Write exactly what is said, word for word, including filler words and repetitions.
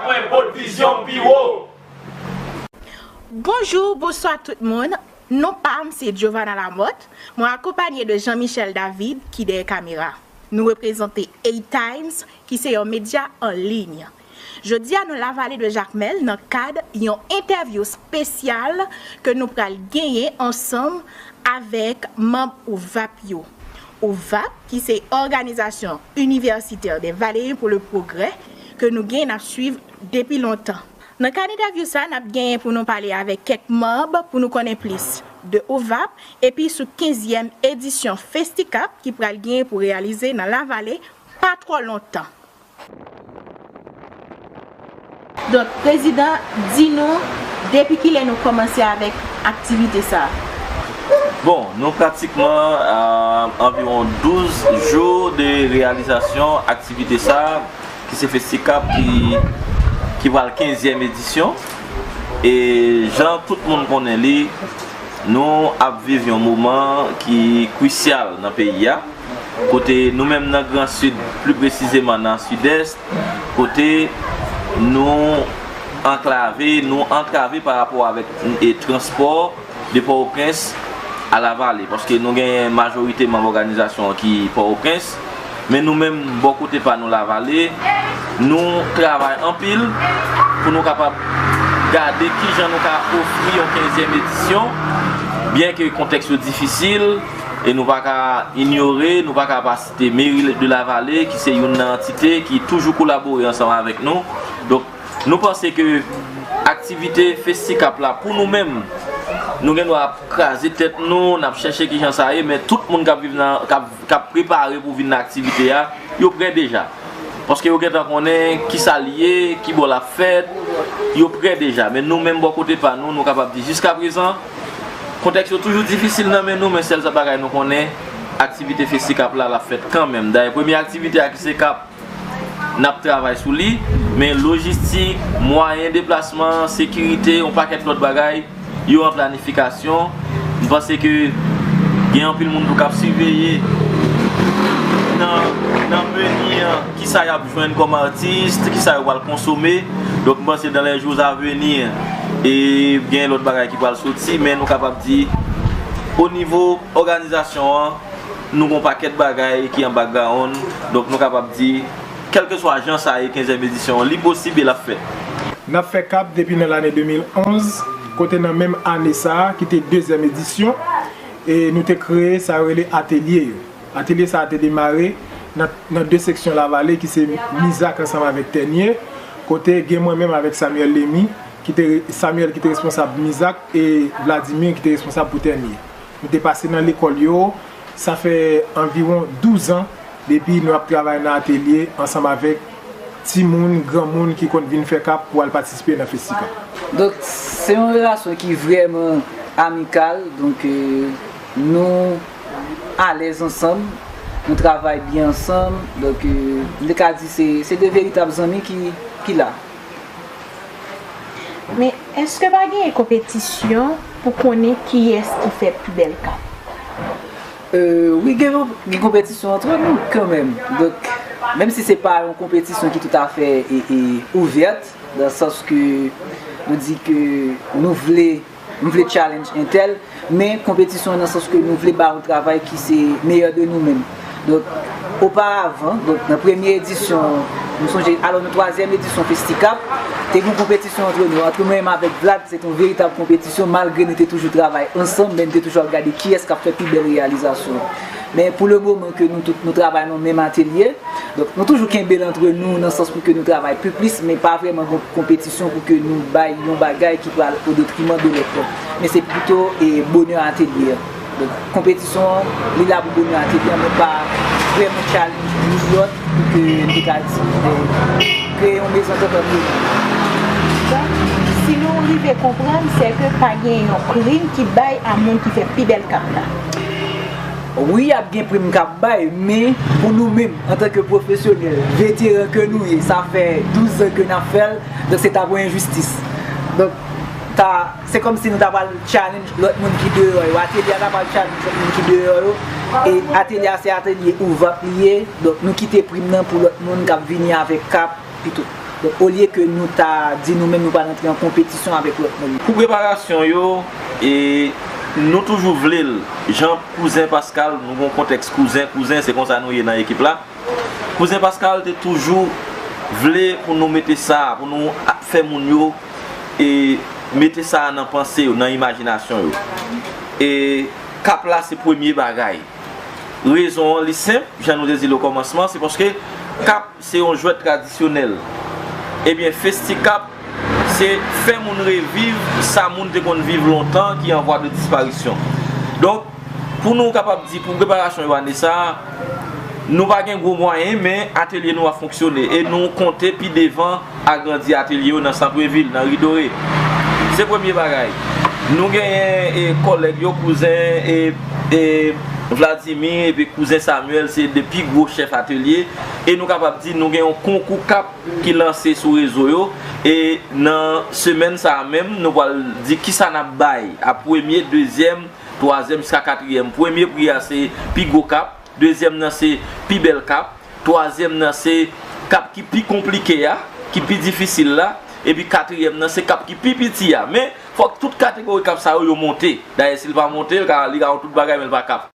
Mwen pot vizyon m pi wo. Bonjou, bonswa tout moun. Non pa m se Giovanna Lamothe. Mwen akonpanye de Jean Michel David ki dèyè kamera. Nou reprezante A Times ki se yon medya an liy. Jodi a nou Lavale de Jakmèl nan kad yon entèvyou espesyal ke nou pral genyen ansanm avèk manm OVAP yo. OVAP ki se Organisation Universitaire des Valéens pour le Progrès ke nou gen n ap swiv depi lontan. Nan kad entèvyou sa, n ap genyen pou nou pale avèk kèk manm pou nou konnen plis de OVAP epi sou kenzyèm edisyon Festicap ki pral genyen pou reyalize nan Lavale pa twò lontan. Donk, Prezidan, di nou depi kilè nou kòmanse avèk aktivite sa a? Bon, nou pratikman a anviwon douz jou de reyalizasyon aktivite sa a, ki se Festicap ki, ki pral kenzyèm edisyon. E jan tout moun konnen li, nou ap viv yon moman ki krisyal nan peyi a, kote nou menm nan Gran Sid, pli presizeman nan Sidès, kote nou anklave, nou antrave pa rapò avèk e, transpò de Pòtoprens a Lavale, paske nou gen majorite manm òganizasyon an ki Pòtoprens, men nou menm bò kote pa nou Lavale, nou travay anpil pou nou kapab gade kijan nou ka ofri yon kenzyèm edisyon, byenke kontèks yo difisil, e nou pa ka inyore, nou pa ka pa site Meri de Lavale, ki se youn nan antite ki toujou kolabore ansanm avèk nou. Donk, nou panse ke aktivite Festicap la, pou nou menm, nou gen dwa ap kraze tèt nou, n ap chèche kijan sa ye, men tout moun k ap viv nan, k ap, k ap prepare pou vin nan aktivite a, yo prè deja. Paske yo gentan konnen kisa l ye, ki bò l ap fèt, yo prè deja. Men nou menm bò kote pa nou, nou kapab di jiskaprezan, kontèks yo toujou difisil nan men nou, men sèl sa bagay nou konnen, aktivite Festicap la, l ap fèt kanmenm. Dayè, premye aktivite a ki se k ap, n ap travay sou li, men lojistik, mwayen deplasman, sekirite, yon pakèt lòt bagay, yo an planifikasyon. M panse ke gen anpil moun tou k ap siveye nan, nan meni an, kisa y ap jwenn kòm atis, kisa yo pral konsome. Donk, m panse dans les jours à venir, e gen lòt bagay ki pral soti, men nou kapab di, o nivo òganizasyon an, nou gen yon pakèt bagay ki an background, donk nou kapab di, kèlkeswa jan sa ye, kenzyèm edisyon an, li posib e l ap fèt. N ap fè K A P depi nan lane de mil onz, kote nan menm ane sa a, ki te dezyèm edisyon, e nou te kreye sa yo rele atelye yo. Atelye sa a te demare nan, nan de seksyon Lavale, ki se Mizak ansanm avèk Tènye, kote gen mwen menm avèk Samuel Lemy, ki te, Samuel ki te responsab Mizak e Vladimir ki te responsab pou Tènye. Nou te pase nan lekòl yo, sa fè anviwon douz an depi nou ap travay nan atelye ansanm avèk timoun, granmoun ki konn vin fè K A P pou al patisipe nan Festicap. Donk, se yon relasyon ki vrèman amikal, donk, e, nou alèz ansanm, nou travay byen ansanm, donk, e, m te ka di se, se de veritab zanmi ki, ki la. Men, èske pa genyen konpetisyon pou konnen kiyès ki fè pi bèl K A P? Euh, wi, gen, gen konpetisyon antre nou kanmenm. Donk, menm si se pa yon konpetisyon ki toutafè e, e, ouvèt, nan sans ke nou di ke nou vle, nou vle challenge entèl, men konpetisyon nan sans ke nou vle ba yon travay ki se meyè de nou menm. Donk, oparavan, donk, nan premye edisyon, m sonje, alò, nan twazyèm edisyon Festicap, te gen yon konpetisyon antre nou, antre mwen menm avèk Vlad, se te yon veritab konpetisyon, malgre nou te toujou travay ansanm, men nou te toujou ap gade kiyès k ap fè pi bèl reyalizasyon. Men pou le moman ke nou tout, nou travay nan menm atelye, donk, nou toujou kenbe l antre nou, nan sans pou ke nou travay pi plis, men pa vrèman gen konpetisyon pou ke nou bay yon bagay ki pral o detriman de lòt la. Men se pito, e, bonè atelye a. Donk, konpetisyon an, li la pou bonè atelye a, men pa vrèman challenge ni lòt pou ke n te ka di, e, kreye yon mezantant antre nou. Donk, si nou rive konprann, se ke pa gen yon prim ki bay a moun ki fè pi bèl K A P la. Wi, ap gen prim k ap bay, men pou nou menm, antanke pwofesyonèl, veteran ke nou ye, sa fè douz an ke n ap fè l, donk se ta pou enjistis. Donk, ta, se kòmsi nou ta pral challenge lòt moun ki deyò yo, atelye a ta pral challenge lòt moun ki deyò yo, e atelye a se atelye OVAP li ye, donk nou kite prim nan pou lòt moun k ap vini avèk K A P pito. Donk, olye ke nou ta di nou menm nou pral rantre an konpetisyon avèk lòt moun. Pou preparasyon yo, e, nou toujou vle l. Jan kouzen Pascal, nou gon kontèks kouzen, kouzen, se konsa nou ye nan ekip la. Kouzen Pascal te toujou vle pou nou mete sa, pou nou a-, fè moun yo, e, mete sa nan panse yo, nan imajinasyon yo. E kap la se premye bagay. Rezon an, li senp, jan nou te di l okòmansman, se paske kap se yon jwèt tradisyonèl. Ebyen, Festi Kap, se fè moun reviv sa moun te konn viv lontan ki an vwa de disparisyon. Donk, pou nou kapab di, pou preparasyon yo ane sa a, nou pa gen gwo mwayen, men atelye nou ap fonksyone e nou konte pi devan agrandi atelye yo nan santrevil, nan ri Dore. Se premye bagay. Nou genyen, e, kòlèg yo, kouzen, e, e, Vladimir epi kouzen Samuel, se de pi gwo chèf atelye. E nou kapab di nou gen yon konkou kap ki lanse sou rezo yo. E nan semèn sa a menm, nou pral di kisa n ap bay a premye, dezyèm, twazyèm jiska katriyèm. Premye pri a se pi gwo kap, dezyèm nan se pi bèl kap, twazyèm nan se kap ki pi konplike a, ki pi difisil la, epi katriyèm nan se kap ki pi piti a. Men, fòk tout kategori kap sa yo, yo monte. Dayè, si l pa monte, l ka, li ka yon tout bagay, men l pa kap.